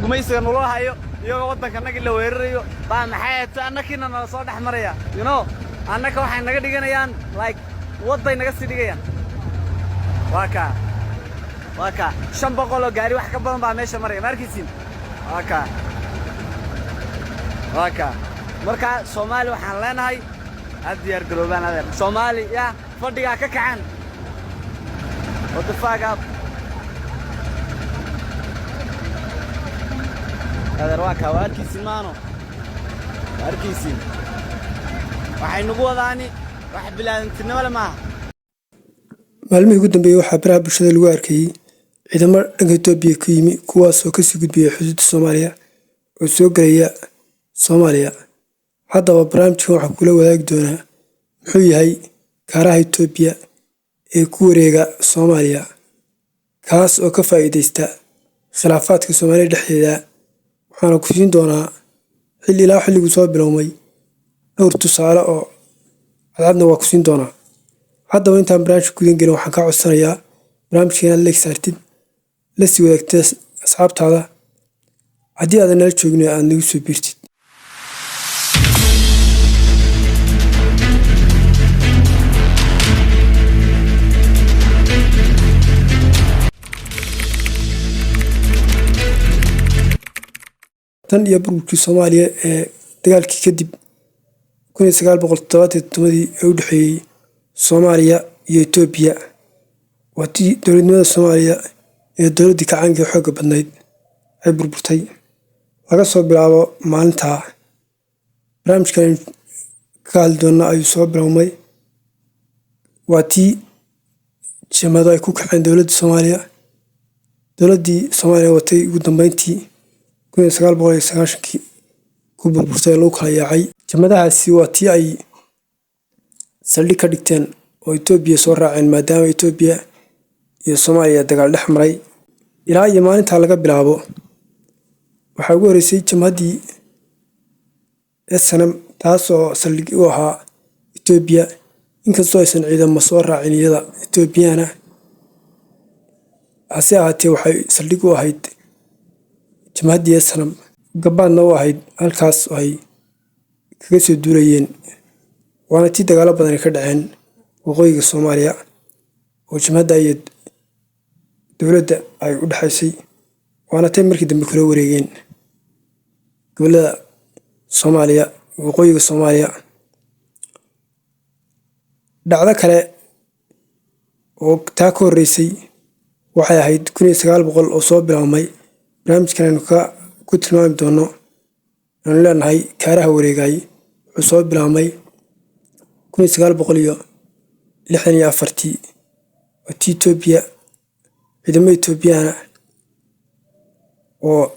Gumaysiga naloo hayo, iyagoo waddankanagii la weerarayo baa maxay ahayd annakiina nala soo dhex maraya. Annaka waxay naga dhiganayaan like wadday naga sii dhigayaan. Waa kaa, waa kaa, 500 oo gaari wax ka badan baa meesha maraya. Ma arkaysiin? Waa kaa, waa kaa. Marka Soomaali waxaan leenahay ha diyaar garoobaan, adeer. Soomaali ya fadhigaa ka kacaan. What the fuck up, adeer? Waa kaa, waa arkaysiin maano, waa arkaysiin. Waxay nagu wadaani wax bilaadantinimo le maaha. Maalmihii ugu dambeeyey waxaa baraha bulshada lagu arkayey ciidamo dhanka Itoobiya ka yimi, kuwaasoo kasii gudbiyay xuduudda Soomaaliya oo soo gelaya Soomaaliya. Haddaba barnaamijkan waxaa kula wadaagi doonaa muxuu yahay kaaraha Itoobiya ee ku wareega Soomaaliya, kaas oo ka faa'iideysta khilaafaadka Soomaaliya dhexdeeda. Waxaana ku siin doonaa xilli ilaa xilliguu soo bilowmay dhowr tusaale oo cadcadna waa ku siin doonaa. Haddaba intaan barnaamijka gudan gelin, waxaan kaa codsanayaa barnaamijka inaad like saartid, la sii wadaagtid asxaabtaada, haddii aadan nala joogin aad nagu soo biirtid. Tan iyo burburkii Soomaaliya ee dagaalkii kadib 1977-dii ee u dhexeeyey Soomaaliya iyo Itoobiya, waa tii dowladnimada Soomaaliya ee dowladdii kacaanka ee xoogga badnayd ay burburtay. Laga soo bilaabo maalintaa barnaamijkan ka hadli doona ayuu soo bilowmay. Waa tii jamhado ay ku kaceen dowladda Soomaaliya. Dowladdii Soomaaliya watay ugu dambeyntii 1990-kii ku burburtay ee lagu kala yaacay. Jamhadahaasi waa tii ay saldhig ka dhigteen oo Itoobiya soo raaceen, maadaama Itoobiya iyo Soomaaliya dagaal dhex maray. Ilaa iyo maalintaa laga bilaabo waxaa ugu horreysay jamhaddii SNM, taasoo saldhig u ahaa Itoobiya, inkastoo aysan ciidamo soo raacin iyada Itoobiyana, hase ahaatee waxay saldhig u ahayd jamhaddii SNM, gabaadna u ahayd halkaas oo ay kaga soo duulayeen. Waana tii dagaalo badani ka dhaceen waqooyiga Soomaaliya oo jamhadda iyo dowladda ay u dhexaysay, waana tay markii dambe kula wareegeen gobollada Soomaaliya, waqooyiga Soomaaliya. Dhacdo kale oo taa ka horreysay waxay ahayd 1900 oo soo bilaabmay barnaamijkan aynu ka ku tilmaami doono aanu leenahay kaaraha wareegay. Wuxuu soo bilaabmay 1964-tii, waa tii Itoobiya ciidamo Itoobiyana oo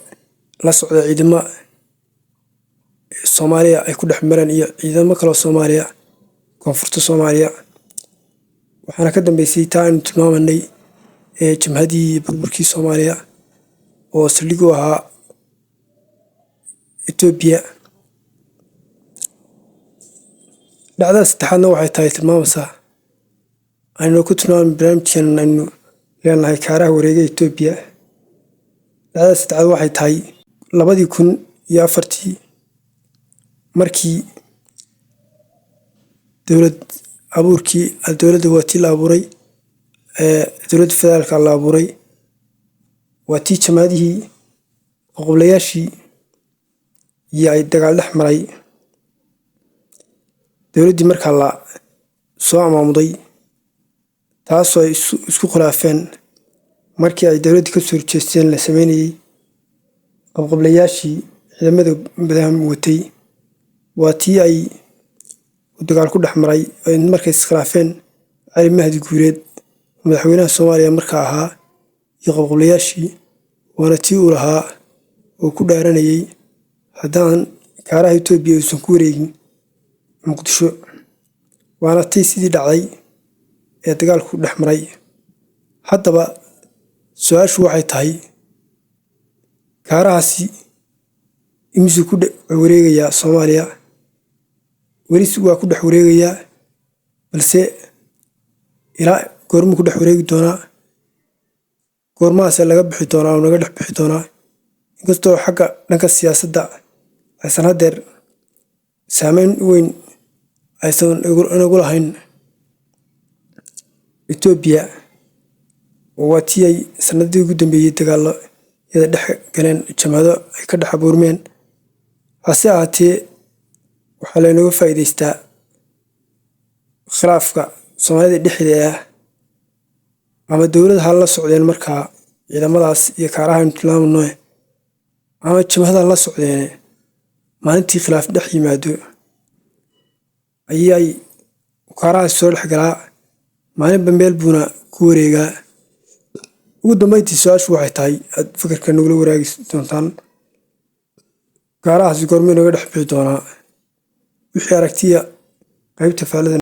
la socda ciidamo Soomaaliya ay ku dhex mareen iyo ciidamo kaloo Soomaaliya koonfurta Soomaaliya. Waxaana ka dambeysay taa aynu tilmaamanay ee jamhadii burburkii Soomaaliya oo saldhig u ahaa Itoobiya. Dhacdada saddexaadna waxay tahay tilmaamaysaa aynu ku tilmaamay barnaamijkan aynu leenahay kaaraha wareega Itoobiya. Dhacdada saddexaad waxay tahay 2004-tii, markii dowlad abuurkii dowladda waa tii la abuuray ee dowladda federaalka la abuuray, waa tii jamhadihii qoqoblayaashii iyo ay dagaal dhex maray dowladdii markaa la soo amaamuday, taasoo ay isku khilaafeen markii ay dowladdii ka soo horjeesteen la sameynayey qabqablayaashii ciidamada badan watay. Waa tii ay dagaal ku dhex maray markay iskhilaafeen Cali Mahdi Guuleed, madaxweynaha Soomaaliya markaa ahaa, iyo qabqablayaashii. Waana tii uu lahaa oo ku dhaaranayay haddaan kaaraha Itoobiya uusan ku wareegin Muqdisho. Waana tii sidii dhacday ee dagaalku dhex maray. Haddaba su-aashu waxay tahay, kaarahaasi imisuu ku dhex wareegayaa Soomaaliya? Weli waa ku dhex wareegayaa, balse ilaa goormuu ku dhex wareegi doonaa? Goormahaase laga bixi doonaa oo naga dhex bixi doonaa? Inkastoo xagga dhanka siyaasadda aysan haddeer saameyn weyn aysan inagu lahayn Itoobiya, oo waa tii ay sanadihii ugu dambeeyey dagaalo iyada dhex galeen, jamhado ay ka dhex abuurmeen. Hase ahaatee, waxaa laynooga faa'iidaystaa khilaafka Soomaalida dhexdeeda ah, ama dowlad ha la socdeen markaa ciidamadaas iyo kaaraha aynu tilmaamno, ama jamhada la socdeen. Maalintii khilaaf dhex yimaado ayay kaarahaas soo dhex galaa, maalinba meel buuna ku wareegaa. Ugu dambeyntii, su-aashu waxay tahay aad fikirka nagula waraagi doontaan: kaarahaasi goormuu inaga dhex bixi doonaa? Wixii aragtiya qaybta faalada.